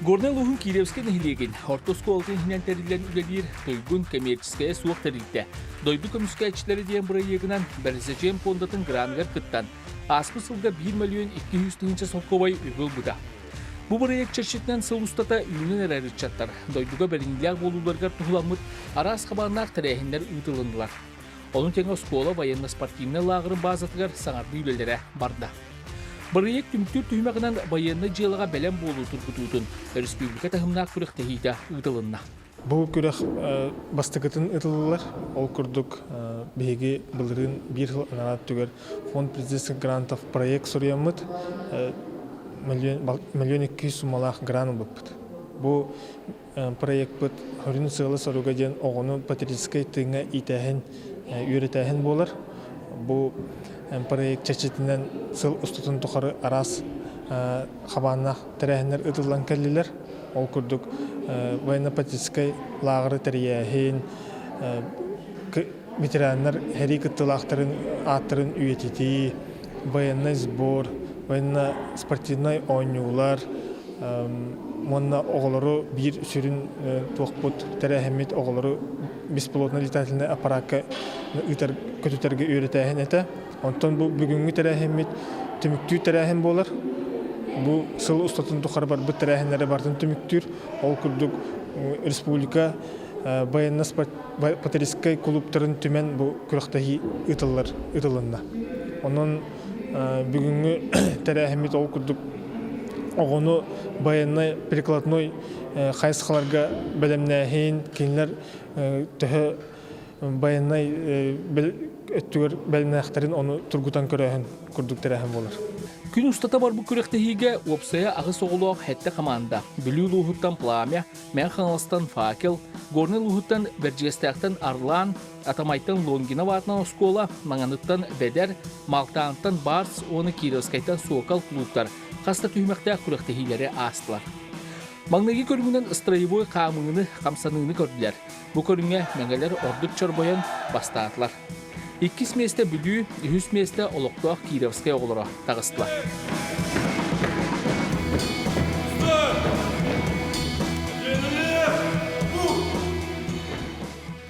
Горнай улууһун Кировскай нэһилиэгин орто оскуолатын иһинэн тэриллэн үлэлиир Туйгун кэмиэрчэскэйэ суох тэрилтэ дойду көмүскээччилэрэ диэн бырайыагынан Бэрэсэдьиэн пуондатын граныгар кыттан, ааспыт сылга 1 мөлүйүөн 200 тыһыынча солкуобай үбү ылбыта. Бу бырайыак чэрчитинэн сыл устата үүнэн эрэр ыччаттар дойдуга бэриниилээх буолууларыгар туһуламмыт араас хабааннаах тэрээһиннэр ыытылыннылар. Ону тэҥэ оскуола военно-спортивнай лааҕырын баазатыгар саҥардыы үлэлэрэ барда. Бырайыак түмүктүүр түһүмэҕинэн байыаннай дьыалаҕа бэлэм буолуу тургутуутун өрөспүүбүлүкэ таһымнаах күрэхтэһиитэ ыытылынна. Бу күрэх бастакытын ыытыллар. Ол курдук биһиги былырыын биир сыл анараа өттүгэр фонд президентских грантов проект суруйаммыт миллион 200 суммалаах грант ылбыппыт. Бу проекпыт сүрүн сыала-соруга диэн оҕону патриотическай тыыҥҥа иитээһин, үөрэтээһин буолар. Бу проект чэрчитинэн сыл устатын тухары араас хабааннаах тэрээһиннэр ыытыллан кэллилэр. Ол курдук военно-патриотическай лааҕыры тэрийээһин, ветераннар сэрии кыттыылаахтарын ааттарын үйэтитии, военный сбор, военно-спортивнай оонньуулар уонна оҕолору биир сүрүн туохпут тэрээһиммит оҕолору беспилотный летательный аппаракка ыытар көтүтэргэ үөрэтээһин этэ. Онтон бу бүгүҥҥү тэрээһиммит түмүктүүр тэрээһин буолар. Бу сыл устатын тухары барбыт тэрээһиннэри барытын түмүктүүр. Ол курдук республика военно-патриотическай кулууптарын түмэн бу күрэхтэһии ыытыллар ыытылынна. Онон бүгүҥҥү тэрээһиммит ол курдук оҕону военнай прикладной хайысхаларга бэлэмнээһин, кинилэр төһө байыаннай өттүгэр бэлэмнээхтэрин ону тургутан көрөөһүн курдук тэрээһин буолар. Күн устата барбыт күрэхтэһиигэ уопсайа аҕыс оҕолоох сэттэ хамаанда Бүлүү улууһуттан Пламя, Мэҥэ Хаҥаластан Факел, Горнай улууһуттан Бэрдьигэстээхтэн Арлан, Атамайтан Лонгинов аатынан оскуола, Маҥаныттан Бэдэр, Малтаантан Барс уонна Кировскайтан Сокол кулууптар хас да түһүмэхтээх күрэхтэһиилэри аастылар. Маҥнайгы көрүҥүнэн строевой хаамыыны, хамсаныыны көрдүлэр. Бу көрүҥҥэ мэҥэлэр ордук чорбойон бастаатылар. Иккис миэстэ Бүлүү, үһүс миэстэ олохтоох Кировскай оҕолоро таҕыстылар.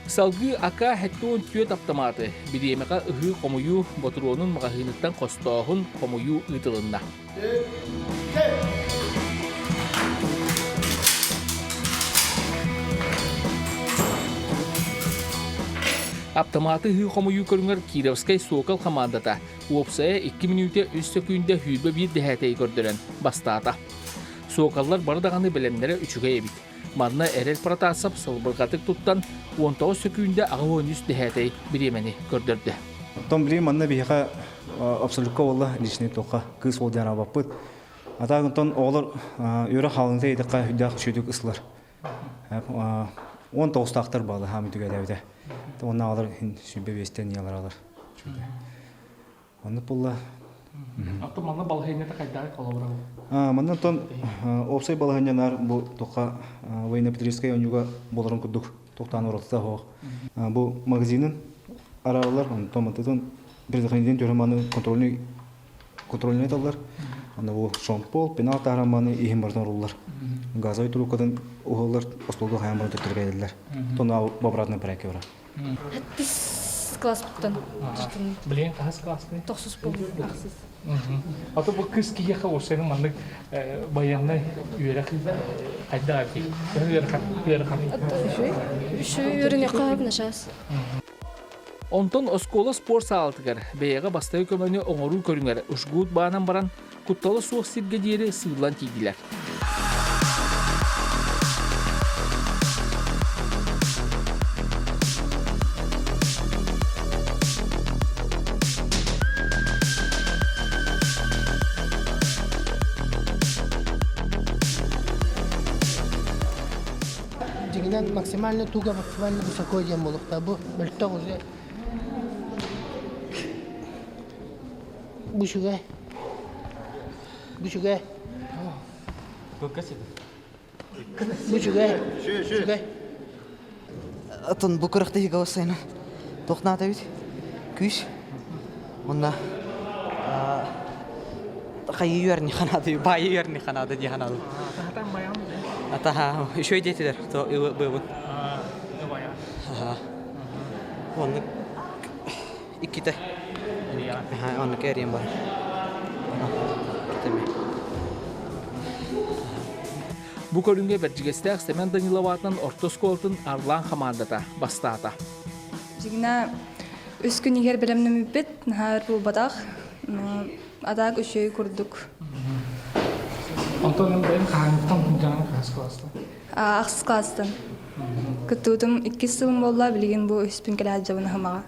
Салгыы АК-74 аптамааты бириэмэҕэ ыһыы-хомуйуу ботуруонун маҕаһыыныттан хостооһун, хомуйуу ыытылынна. Аптамааты ыһыы хомуйуу көрүҥэр Кировскай Сокол хамаандата уопсайа 2 мүнүүтэ 3 сөкүүндэ 21 дэһээтэйи көрдөрөн бастаата. Соколлар бары даҕаны бэлэмнэрэ үчүгэй эбит. Манна Эрэл Протасов сылбырҕатык туттан 19 сөкүүндэ 83 дэһээтэй бириэмэни көрдөрдө. Оттон билигин манна биһиэхэ абсолютка буолла личный туохха кыыс уол диэн аабаппыт. А так онтон оҕолор үөрэх хаалыҥта идэххэ үрдээх үчүгдүк ысылар. 19-таахтар баалы хаамы түгэлээбитэ. Онна оҕолор сүбэ биэстэн яларалар. Оннук буолла. Атту манна балаһыанньата хайдах холобура? Манна онтон уопсай балаһыанньанаар бу туохха военно-патриотическай оонньууга буоларын курдук туохтаан уратыта суох. Бу магазинын араараллар, онтон мантытын предохранитель төрөманы контрольный контрольный таллар. Аны бу шомпол, пенал таараманы иһин барытын оруллар. Газовый трубкатын уһаллар, остуолга хайан баран төттөрү кэлэллэр. Тона обратно порядке барар. Хэттис класспыттан. Билигин хаһыс классный? Тохсус буолбут. Ахсыс. Ато бу кыс киһиэхэ уопсайынан маннык байыаннай үөрэх хайдах эбитий? Ыарахан, ыарахан. Үчүгэй үөрэниэххэ начаас. Онтон оскуола спорт саалатыгар бэйэҕэ бастакы көмөнү оҥоруу көрүҥэр жгут баанан баран куттала суох сиргэ диэри сыыллан тиийдилэр. Дьиҥинэн максимально туга максимально высоко диэн буолуохтаах. Бу мөлтөх уже бу үчүгэй. Бу үчүгэй. Бу үчүгэй. Үчүгэй. Атын бу күрэхтэһии голосайынан туох наада эбит? Күүс. Онно хайыы үөрни ханаады, баайы үөрни ханаады дии ханаадым. Атаха үчүгэй диэтилэр, то быабын. Оннук иккитэ. Оннук эрийэн бар. Бу көрүҥҥэ Бэрдьигэстээх Сэмэн Данилов аатынан орто оскуолатын Арлаан хамаандата бастаата. Дьиҥнэ үс күн иһэр бэлэмнэммиппит, наһаа өр буолбатах. Атаак үчүгэй курдук. Онтон бэйэм хаһааҥҥыттан дьаҥан хаһыс класстан? Ахсыс класстан. Кыттыбытым иккис сылым буолла, билигин бу үһүспүн кэлэ сылдьабын аһымаҕа.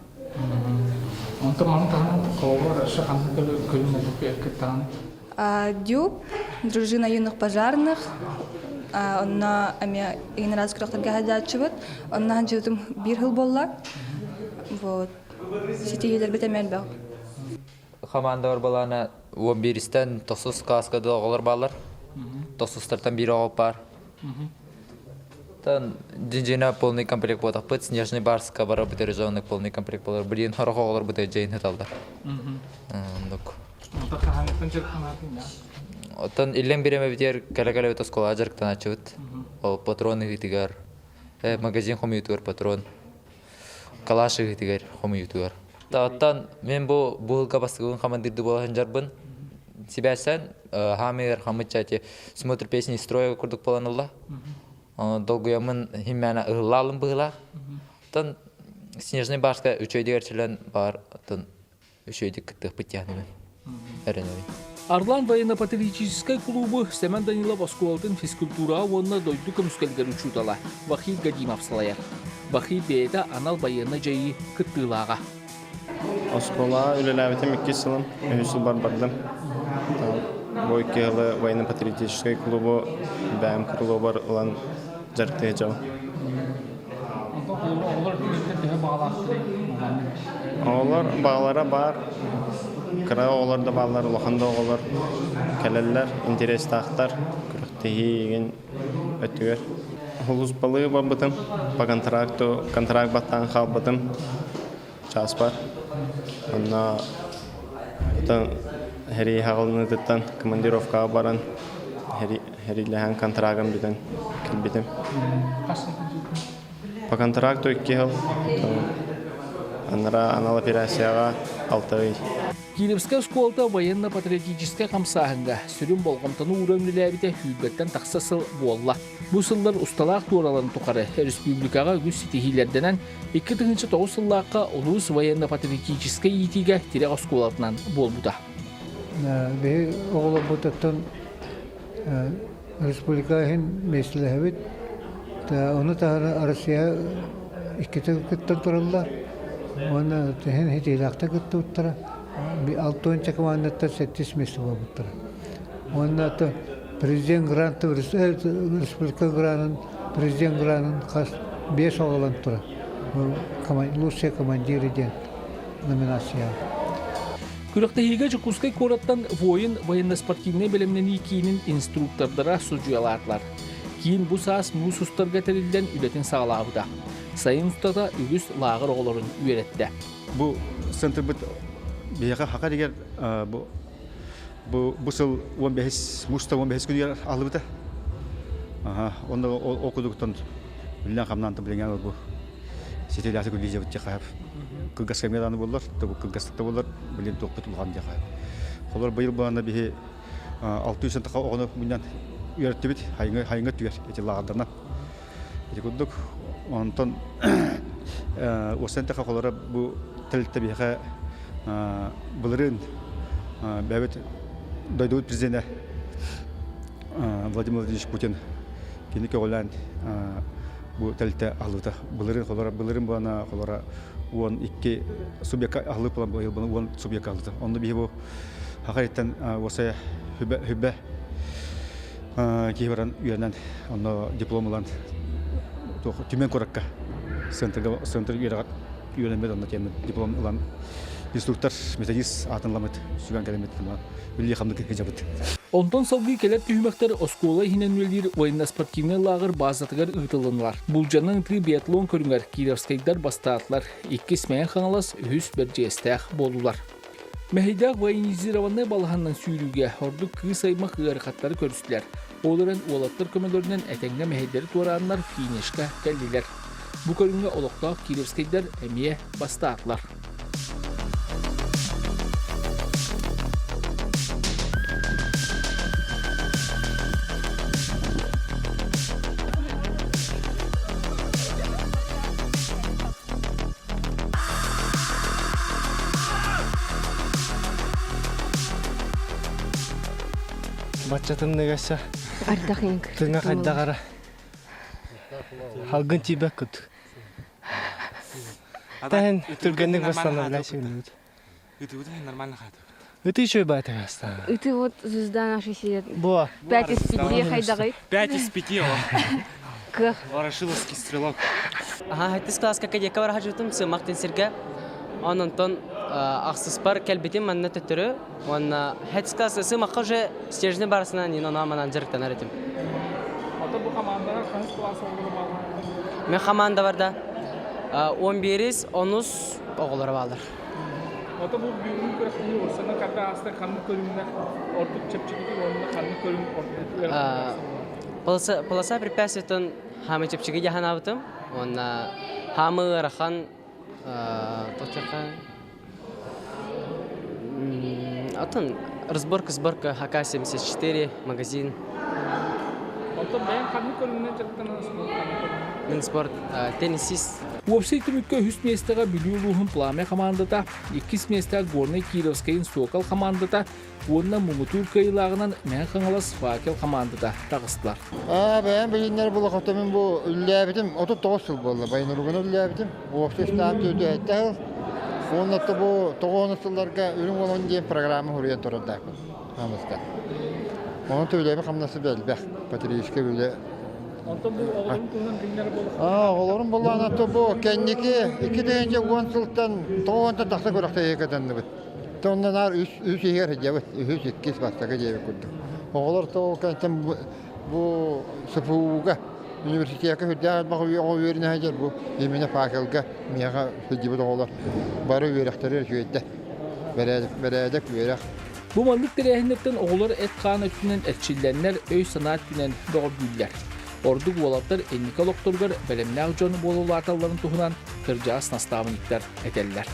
Онтон маны таһынан холобур өссө ханнык көрүҥ кыттаҕыный? ДЮП, дружина юных пожарных, онно эмиэ игнорас күрэхтэргэ сылдьааччыбыт. Онно сылдьыбытым биир сыл буолла. Вот. Ситиһиилэрбит эмиэ элбэх. Хамаандалар былаана 11-тэн тохсус кылааска дылы оҕолор бааллар. Тохсустартан биир оҕо баар. Тан дьиҥэ полный комплект буотахпыт. Снежный барска барабыт резонный полный комплект буолар. Билигин сорох оҕолор быта дьэйин сыталлар. Оннук. Оттон иллэҥ бириэмэбитигэр кэлэ-кэлэбит оскуолаҕа дьарыктанааччыбыт. Ол патрон ыһыытыгар, магазин хомуйуутугар патрон, калаш ыһыытыгар хомуйуутугар. Оттон мин бу быһылка бастакыбын хамандыырды буола сылдьарбын сибээссэн хаамыгар хаммычча эти смотр песни строя курдук буолан ылла. Долгуйаммын химмээнэ ыһыллаалым быһыылаах. Оттон Снежный барска үчүгэйдик эрчиллэн баар оттон үчүгэйдик кыттыахпыт диэхнибин эрэнэбин. Арлан военно-патриотическай клубу Сэмэн Данилов оскуолатын физкультураҕа уонна дойду көмүскэлигэр учуутала Вахид Гадимов салайар. Вахид бэйэтэ анал байыаннай дьайыы кыттыылааҕа. Оскуолаҕа үлэлээбитим иккис сылым, үһүс сылбар бардым. Бу икки сылы военно-патриотическай клубу бэйэм крылобар ылан дьарыктыы сылдьабын. Оҕолор баҕалара баар, кыра оҕолор да бааллар, улахан да оҕолор кэлэллэр, интэриэстээхтэр, күрэхтэһии өттүгэр. Сулууспалыы барбытым, по контракту, контракт баттаан хаалбытым чааспар. Онно сэрии хаҕылыныытыттан командировкаҕа баран Хэриилэһэн контрагым бүтэн кэлбитим. По контракту икки сыл, анараа анал операцияҕа алта ый. Кировскай оскуолата военно-патриотическай хамсааһыҥҥа сүрүн болҕомтону ууран үлэлээбитэ сүүрбэттэн тахса сыл буолла. Бу сыллар усталаах туораларын тухары республикаҕа үгүс ситиһиилэрдэнэн 2009 сыллаахха улуус военно-патриотическай иитиигэ тирэх оскуолатынан буолбута. Биһи оҕолорбутуттан республика иһин миэстэлэһэбит. Ону таһынан Россия иккитэ кыттан тураллар. Уонна иһин хитиилээхтик кыттыбыттара. Алтыанча командаттан сэттис миэстэ буолбуттара. Уонна президент гранты республика гранын президент гранын хас биэс оҕолон турар. Лучшие командиры диэн номинация. Күрэхтэһиигэ Дьокуускай куораттан воин военно-спортивнай бэлэмнэнии киинин инструктордара судьуйалаатылар. Киин бу саас муус устарга тэриллэн үлэтин саҕалаабыта. Сайын устата үгүс лааҕыр оҕолорун үөрэттэ. Бу центрбыт биһиэхэ хака дигэр бу бу бу сыл 15 муста 15 күнүгэр аһылыбыта. Аха, онно ол кудуктан үллэн хамнаан билиҥэн бу ситилээхтик үллиижэбит диэхэ кылгас кэмҥэ даҕаны буоллар, кылгастык да буоллар, билин туохпут улахан диэхэ. Холор быйыл буолана биһи 600 таха оҕону мунньан үөрэттибит хайыҥа хайыҥа түгэр эти лааҕырдарынан. Ити курдук онтон уостан таха холоро бу тэрилтэ биһиэхэ былырыын бэйэбит дойдубут президенэ Владимир Владимирович Путин кини көҕүлээн бу тэрилтэ аһыллыбыта. Былырыын холоро былырыын буолана холоро 12 субъекка аһыллык буолан быйыл 10 субъекка аһыллыбыта. Онно биһи бу хахайыттан уосайа хүбэ хүбэ киһи баран үөрэнэн онно диплом ылан Түмэн куоракка центрга центр үөрэҕэр үөрэммит онно тиэммит диплом ылан инструктор методист аатын ыламмыт сүгэн кэлэммит үллии хамнык сылдьабыт. Онтон салгыы кэлэр түһүмэхтэр оскуола иһинэн үлэлиир военно-спортивнай лааҕыр баазатыгар ыытылыннылар. Булдьанан ытыы биатлон көрүҥэр кировскайдар бастаатылар, иккис Мэҥэ Хаҥалас, үһүс Бэрдьигэстээх буоллулар. Мэһэйдээх военизированнай балаһаннан сүүрүүгэ ордук кыыс аймах ыарахаттары көрүстүлэр. Ол эрэн уолаттар көмөлөрүнэн этэҥҥэ мэһэйдэри туорааннар финишка кэллилэр. Бу көрүҥҥэ олохтоох кировскайдар эмиэ бастаатылар. Баччатын негесе тыҥа хайдаҕара халгын тиийбэт курдук. Таһын түргэнник восстановляйся Ытыбыт нормально хатыбыт. Ыты еще баата астаа. Ыты вот звезда наша сидит. Бо. 5 из 5 хайдагай. 5 из 5 о. Кых. Ворошиловский стрелок. Аха, хэттис класска кадекка бар хажытым сымақтын сирге. Онон ахсыспар кэлбитим манна төттөрү. Уонна хэттис класс сымаққа уже стержни барысынан инона манан дьарыктанар этим. Ата бу командаға қаныс класс оғылары баллар? Мен команда барда 11 онус оҕолоро баалар. Ата бу бүгүн күрэхтэһии урсана карта ааста ханнык көрүҥҥэ ордук чэпчэкитик уонна ханнык көрүҥ ордук Полоса, полоса препятствийтон хаамы чэпчэки дьаһанаабытым уонна хаамы ыарахан тохтуохха Атын разборка сборка ХК-74 магазин. Онтон бэйэҥ ханнык көрүҥүнэн дьарыктанан спорт ханнык көрүҥүнэн? Мин спорт теннисист. Уопсай түмүккэ үһүс миэстэҕэ Бүлүү улууһун Пламя хамаандата, иккис миэстэҕэ Горнай Кировскайын Сокол хамаандата уонна муҥутуур кыайыылааҕынан Мэҥэ Хаҥалас Факел хамаандата таҕыстылар. Аа, бэйэм билиннэр булахата мин бу үллээбитим 39 сыл буолла. Байнуругун үллээбитим. Уопсай ыстаам төрдү сыл. Уонна бу тоҕуон сылларга Үрүҥ Олон диэн программа суруйан турардаахпын. Хамнаста. Онон төлөбү хамнасы элбэх. Патриотическай үлэ. Онтон бу оҕолорун туһунан билиннэр буолла. Аа, оҕолорум буллаана бу кэнники 2010 сылтан тоҕуонтан тахса күрэхтэһиигэ кытынныбыт. Онно наар үс үс иһигэр сылдьабыт. Үһүс, иккис, бастакы диэбит курдук. Оҕолор тоҕо кэнтэн бу СФУ-га университекка сүрдээх элбэх оҕо үөрэнэ сылдьар бу именно факелга миэхэ сылдьыбыт оҕолор бары үөрэхтэрэ үчүгэйдэр. Бэрээдэк, бэрээдэк үөрэх. Бу маннык тэрээһиннэртэн оҕолор эт-хаан өттүнэн эрчиллэннэр, өй-санаа өттүнэн бөҕөргүүллэр. Ордук уолаттар инники олохторугар бэлэмнээх дьон буола улааталларын туһунан кырдьаҕас настаабынньыктар этэллэр.